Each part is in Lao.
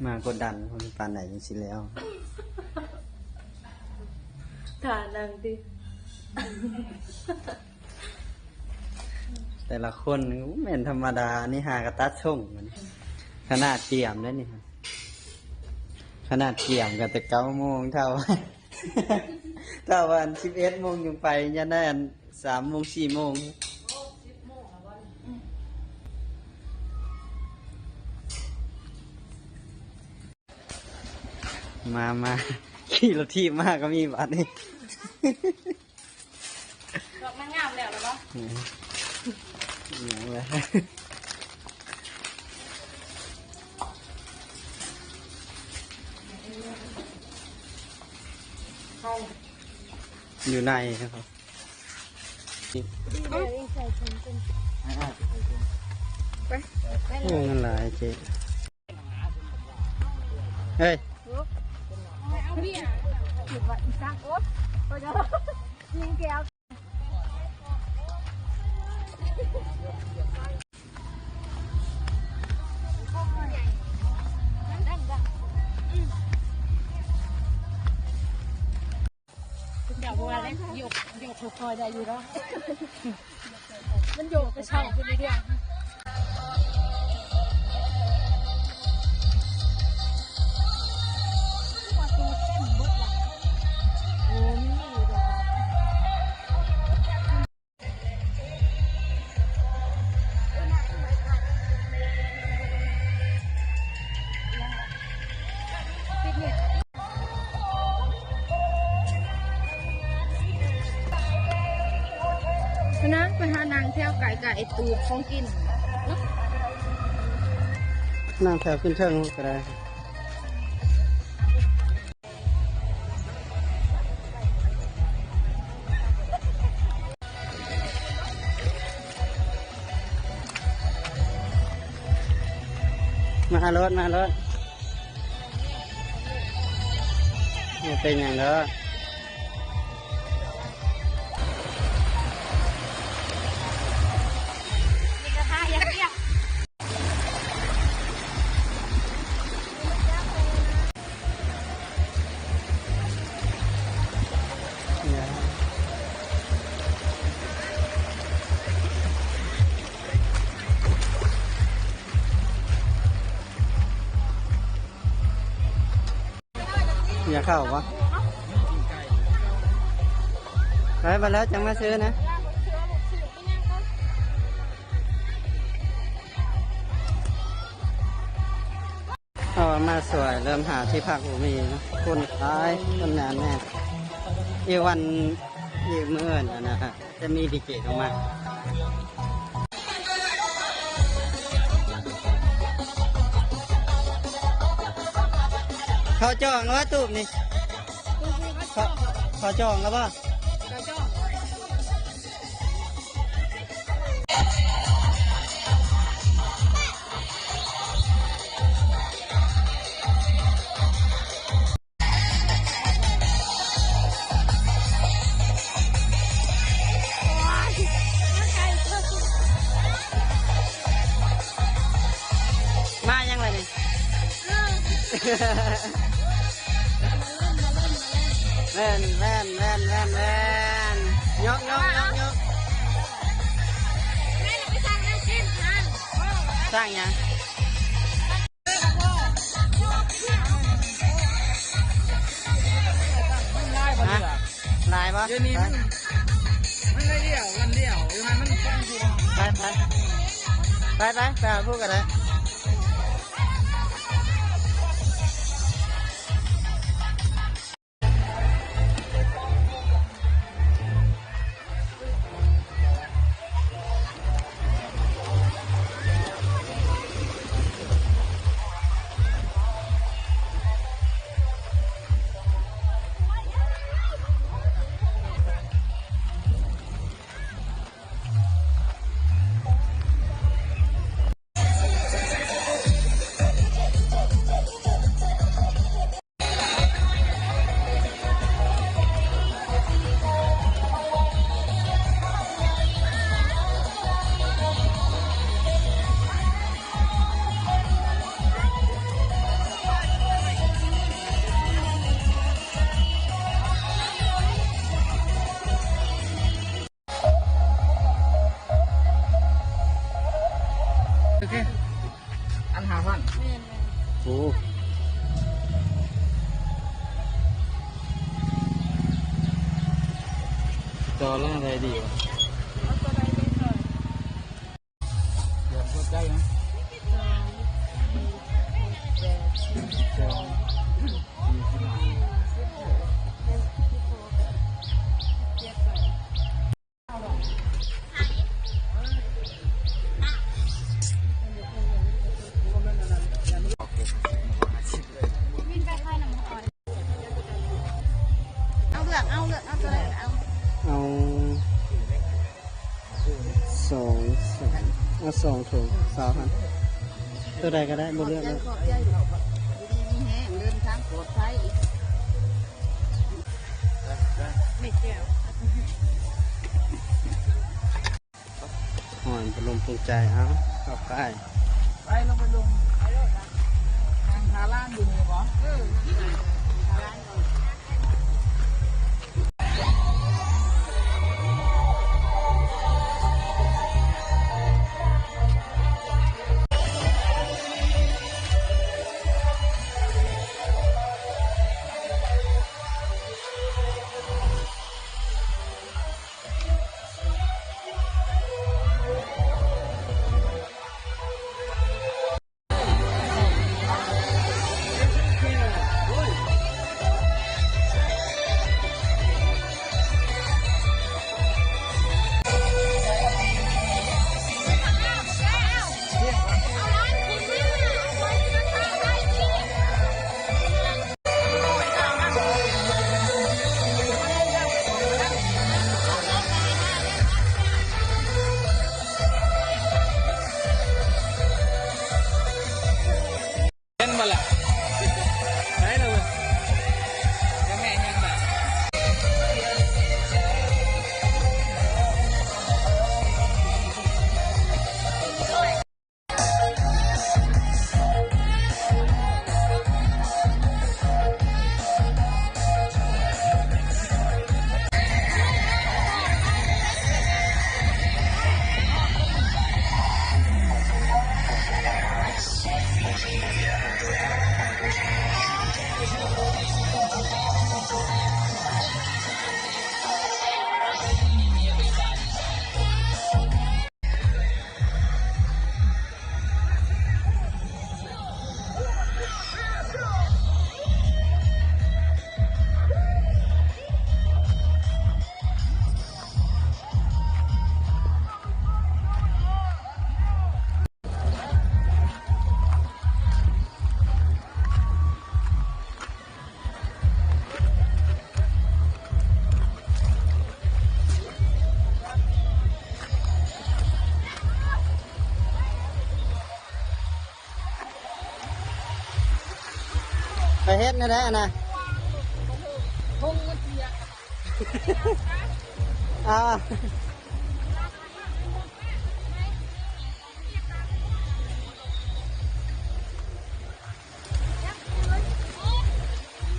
ມາກົດດັນ ປານໃດຈັ່ງຊິແລ້ວ ທ່ານັ່ງຕິ ແຕ່ລະຄົນແມ່ນທຳມະດາ ອັນນີ້ຫາກະຕັດຊົງ ຂະໜາດກຽມເດ້ນີ້ ຂະໜາດກຽມກະແຕ່ເກົ້າໂມງ ເທົ່າ ຖ້າວ່າອັນສິບເອັດໂມງຍັງໄປ ຍັງໄດ້ອັນສາມໂມງ ສີ່ໂມງ ມາ ມາ ຂີ່ລົດຖີບມາກໍມີບາດນີ້ ດອກນາງງາມແລ້ວລະບໍ່? ອືມ ຍັງແຫຼະ ຢູ່ໃນ ໄປ ໂອ້ ເງິນຫຼາຍເຈ ເອີຍ ເຈົ້າບໍ່ວ່າໄດ້ ຍົກ ຍົກຄ່ອຍໆໄດ້ຢູ່ດອກ ມັນໂຍກໄປເຊົາຂຶ້ນເລື້ອຍໆ ໂອ້ ມີຢູ່ດອກ. ນາງໄປຫານັ່ງແຖວໃກ້ໆ ຕູ້ຂອງກິນ ນັ່ງແຖວຂຶ້ນເທິງກໍໄດ້. ມາໂລດ ມາໂລດ ບໍ່ເປັນຫຍັງດອກ. ຢາກເຂົ້າບໍ່? ໄປ ມາແລ້ວຈັ່ງມາຊື້ນະ. ເອົາມາຊ່ວຍ ເລີ່ມຫາທີ່ພັກບໍ່ມີນະ ຄົນຫຼາຍ ຄົນໜາແໜ້ນ. ອີກວັນ ອີກມື້ອື່ນຫັ້ນນະ ຈະມີດີເຈລົງມາ. ເຂົາຈອງແລ້ວບໍ່ຕູບນີ້? ເຂົາ ເຂົາຈອງແລ້ວບໍ່? ມາຍັງລະນີ້? ແມ່ນ ແມ່ນ ແມ່ນ ແມ່ນ ແມ່ນ ຍົກ ຍົກ ຍົກ ຍົກ. ແມ່ນໄປສັ່ງແນວກິນຫັ້ນ. ສັ່ງຫຍັງ? ມັນຫຼາຍບໍ່ເຫຼືອ? ຫຼາຍບໍ່? ດຽວນີ້ມັນ ມັນໄດ້ດຽວ ວັນດຽວ ຢູ່ຫັ້ນມັນສອງເທື່ອ. ໄປ ໄປ ໄປ ໄປ ໄປຫາຜູ້ກໍໄດ້. ສ ອັນຫ້າພັນ ແມ່ນໆ ໂອ້ ຕໍ່ລາວໄດ້ດີວະ ເອົາຕົວໃດດີກ່ອນ? ດຽວເຂົ້າໃຈນະ ສອງ ແປດ ສິບສອງ ສີ່ສິບຫ້າ ສິບຫົກ ເຈັດສິບຫົກ ເຈັດສິບແປດ ເອົາເລືອກ ເອົາເລືອກ ເອົາຕົວໃດກໍເອົາ ເອົາ ສອງ ສອງ ເອົາສອງຖົງ ຊາວພັນ ຕົວໃດກໍໄດ້ ບໍ່ເລືອກແລ້ວ ຂອບໃຈ ຂອບໃຈ ຢູ່ດີມີແຮງ ເດີນທາງປອດໄພ. ຫ້ອຍ ພັດລົມປົງໃຈ ເອົາ ເຂົ້າໃກ້ ໄປລົງ ໄປລົງ ໄປໂລດນະ ນັ່ງທາລານຢູ່ນີ້ບໍ? ເອີ ທາລານ. ເຫັນບໍ່ລະ? ໄປແລ້ວເວີຍ ເຈົ້າແມ່ຍັງລະ? ໄປເຮັດແນວໃດຫັ້ນນະ? ອ່າ.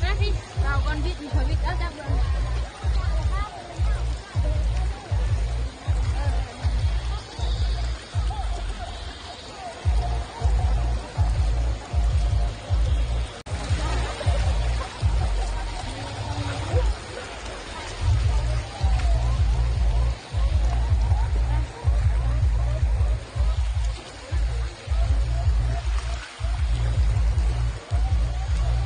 ມາພີ່ ເອົາກ່ອນ ວິດ ຂ້ອຍວິດ ເອົາຈັບກ່ອນ.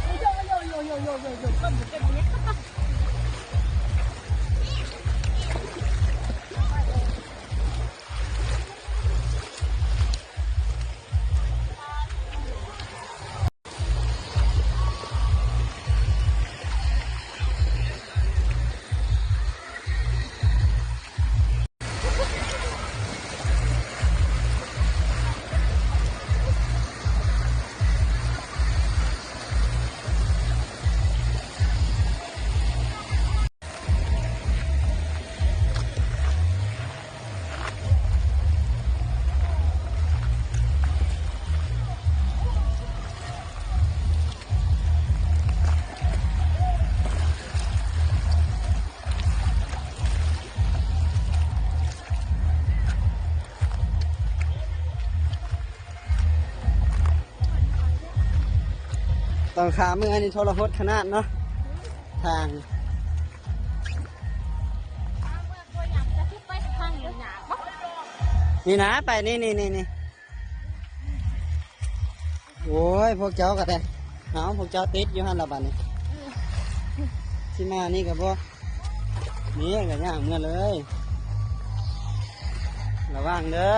ໂອ້ຍ ໂອ້ຍ ໂອ້ຍ ໂອ້ຍ ໂອ້ຍ ໂອ້ຍ ຄົນເຕັມເລີຍ. ຕ້ອງຂາເມືອນີ້ທໍລະຫົດຂະໜາດເນາະ ທາງ ນີ້ນະ ໄປນີ້ ນີ້ ນີ້ ນີ້. ໂອ້ຍ ພວກເຈົ້າກໍໄດ້ ເອົາ ພວກເຈົ້າຕິດຢູ່ຫັ້ນລະບາດນີ້ ຊິມານີ້ກໍບໍ່ ນີ້ກໍຍ່າງເມືອເລີຍ ລະວັງເດີ.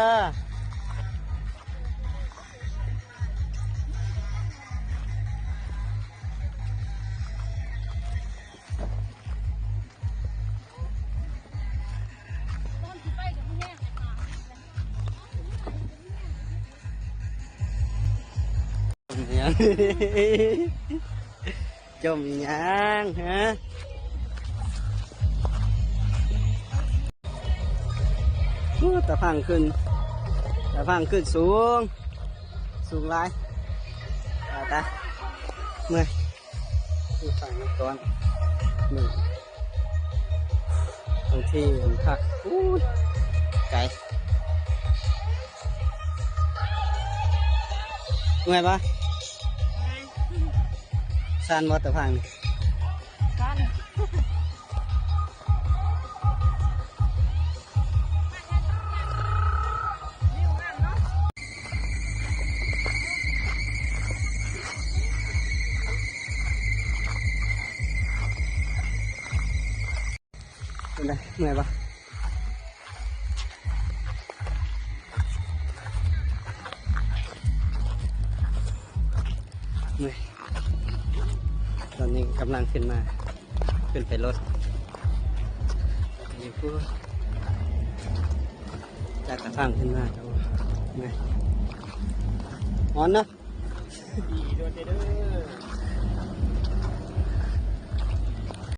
ຈົມອີ່ຫຍັງ ຮະ? ໂອ້ ຕາພັງຂຶ້ນ ຕາພັງຂຶ້ນສູງ ສູງຫຼາຍ ຕາຍ ຕາຍ ເມື່ອຍ. ຢູ່ຝັ່ງມັນກ່ອນ ເບິ່ງ ບາງທີມັນຄັກ ອູ້ຍ ໄກ ເມື່ອຍບໍ່? ເມື່ອຍ ຊັນບໍ່ຕາພັງນີ້? ຊັນ. ເປັນໃດ ເມື່ອຍບໍ່? ເມື່ອຍ ຕອນນີ້ກຳລັງຂຶ້ນມາ ຂຶ້ນໄປລົດ ຢູ່ພຸ້ນ ຈາກກະພັງຂຶ້ນມາ ໂອ້ຍ ເມື່ອຍ ຮ້ອນເນາະ. ດີດ້ວຍເດີ.